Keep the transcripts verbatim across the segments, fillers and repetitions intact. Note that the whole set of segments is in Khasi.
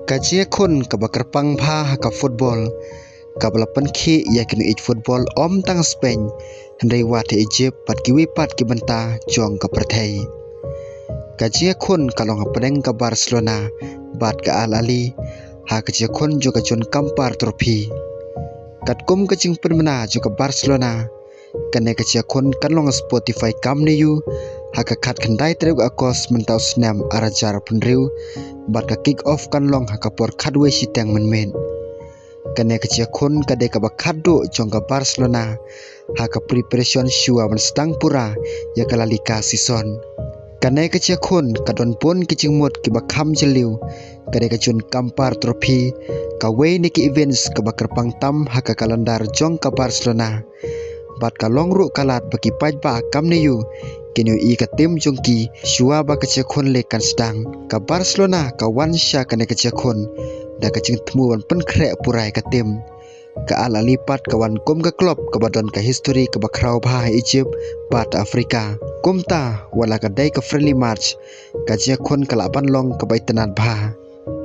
Ka jingïakhun kaba kyrpang bha ha ka football, kaba la pynkhih ïa ki nongïeit football ym tang Spain, hynrei wat ha Egypt bad kiwei pat ki bynta jong ka pyrthei. Ka jingïakhun ka long hapdeng ka Barcelona bad ka Al Ahly ha ka jingïakhun jong ka Joan Gamper Trophy. Katkum ka jingpynbna jong ka Barcelona, kane ka jingïakhun kan long Spotify Camp Nou ha ka khatkhyndai tarik August mynta u snem ar hajar arphew hynriew, bad ka kick off kan long ha ka por khatwei shiteng mynmiet. Kane ka jingïakhun ka dei kaba khatduh jong ka Barcelona ha ka preparation shuwa ban sdang pura ïa ka La Liga season. Kane ka jingïakhun ka don bun ki jingmut kiba kham jylliew. Ka dei ka Joan Gamper Trophy, kawei na ki events kaba kyrpang tam ha ka calendar jong ka Barcelona. Bad ka long ruh ka lad ba ki paidbah Camp Nou kin ïohi ïa ka team jong ki shuwa ba ka jingïakhun leh kan sdang. Ka Barcelona ka wan sha kane ka jingïakhun da ka jingthmu ban pynkhreh pura ïa ka team. Ka Al Ahly pat ka wan kum ka club kaba don ka history kaba khraw bha ha Egypt bad Africa. Kumta, wat la ka dei ka friendly match, ka jingïakhun ka lah ban long kaba itynnad bha.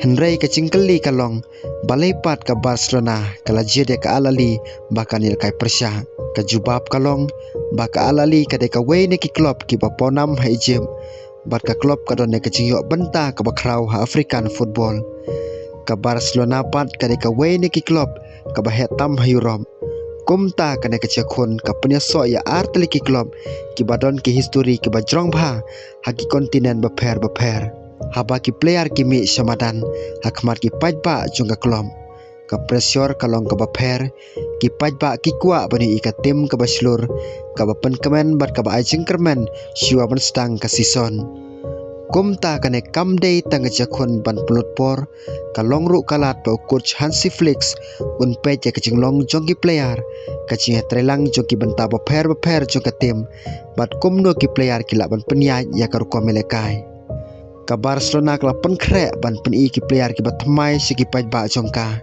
Hynrei ka jingkylli ka long, balei pat ka Barcelona ka la jied ïa ka Al Ahly ba kan ïalehkai pyrshah? Ka jubab ka long ba ka Al Ahly ka dei kawei na ki club kiba pawnam ha Egypt, bad ka club ka don ïa ka jingïoh bynta kaba khraw ha African football. Ka Barcelona pat ka dei kawei na ki club kaba heh tam ha Europe. Kumta kane ka jingïakhun ka pynïasoh ïa ar tylli ki club kiba don ki history kiba jrong bha ha ki continent bapher bapher. Haba ki player ki mih sha madan ha khmat ki paidbah jong ka club, ka pressure ka long kaba pher. Ki paidbah ki kwah ban ïohi ïa ka team kaba shlur, kaba pynkmen bad kaba ai jingkyrmen shuwa ban sdang ka season. Kumta kane kam dei tang ka jingïakhun ban pynlut por, ka long ruh ka lad ba u coach Hansi Flick un peit ïa ka jinglong jong ki player, ka jingïatreilang jong ki bynta bapher bapher jong ka team, bad kumno ki player ki lah ban pynïaid ïa ka rukom ïalehkai. Ka Barcelona ka la pynkhreh ban pyni ki player kiba thymmai sha ki paidbah jong ka.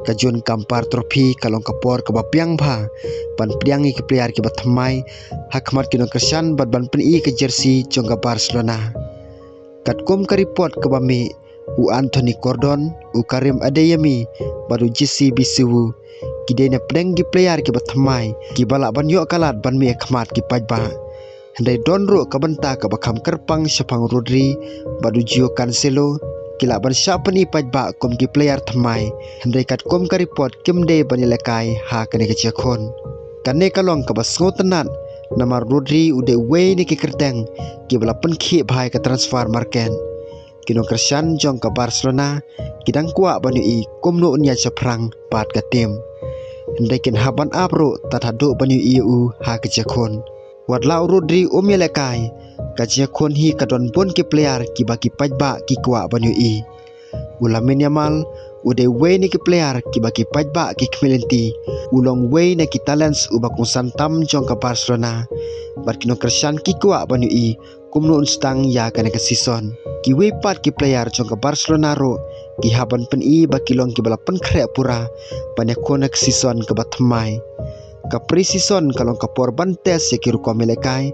Ka Joan Gamper Trophy ka long ka por kaba biang bha ban pdiang ïa ki player kiba thymmai ha khmat ki nongkyrshan bad ban pyni ka jersey jong ka Barcelona. Katkum ka report kaba mih, u Anthony Gordon, u Karim Adeyemi bad u Jesse Bissouma ki dei na pdeng ki player kiba thymmai kiba lah ban ïoh ka lad ban mih ha khmat ki paidbah. Hynrei don ruh ka bynta kaba kham kyrpang shaphang Rodri bad u Joao Cancelo, ki lah ban shah pyni paidbah kum ki player thymmai, hynrei katkum ka report kim dei ban ïalehkai ha kane ka jingïakhun. Kane ka long kaba sngewtynnad, namar Rodri u dei uwei na ki kyrteng kiba la pynkhih bha ïa ka transfer market. Ki nongkyrshan jong ka Barcelona ki dang kwah ban ïohi kumno un ïaid shaphrang bad ka team. Hynrei kin hap ban ap ruh tad haduh ban ïohi ïa u ha ka jingïakhun. Wat la u Rodri um ïalehkai, ka jingïakhun hi ka don bun ki player kiba ki paidbah ki kwah ban ïohi. U Lamine Yamal u dei uwei na ki player kiba ki paidbah ki khmih lynti. U long uwei na ki talents uba kongsan tam jong ka Barcelona, bad ki nongkyrshan ki kwah ban ïohi kumno un sdang ïa kane ka season. Kiwei pat ki player jong ka Barcelona ruh ki hap ban pyni ba ki long kiba la pynkhreh pura ban ïakhun ha ka season kaba thymmai. Ka pre-season ka long ka por ban test ïa ki rukom ïalehkai,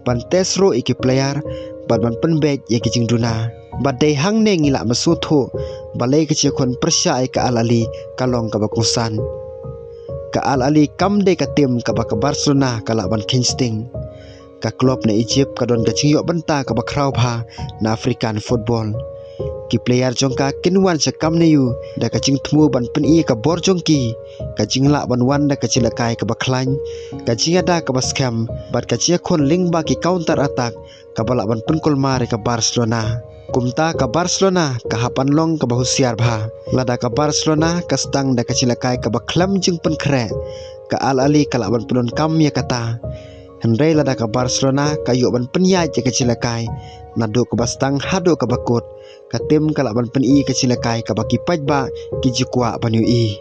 ban test ruh ïa ki player, bad ban pynbeit ïa ki jingduna. Bad dei hangne ngi lah ban sngewthuh balei ka jingïakhun pyrshah ïa ka Al Ahly ka long kaba kongsan. Ka Al Ahly kam dei ka team kaba ka Barcelona ka lah ban kheiñ sting. Ka club na Egypt ka don ka jingïoh bynta kaba khraw bha na African football. Ki player jong ka kin wan sha Camp Nou da ka jingthmu ban pyni ka bor jong ki, ka jinglah ban wan da ka jingïalehkai kaba khlaiñ, ka jingïada kaba skhem, bad ka jingïakhun lyngba ki counter attack kaba lah ban pynkulmar ïa ka Barcelona. Kumta ka Barcelona ka hap ban long kaba husiar bha. Lada ka Barcelona ka sdang da ka jingïalehkai kaba khlem jingpynkhreh, ka Al Ahly ka lah ban pyndonkam ïa kata. Hynrei lada ka Barcelona ka ïoh ban pynïaid ïa ka jingïalehkai naduh kaba sdang haduh kaba kut, ka team ka lah ban pyni ka jingïalehkai kaba ki paidbah ki ju kwah ban ïohi.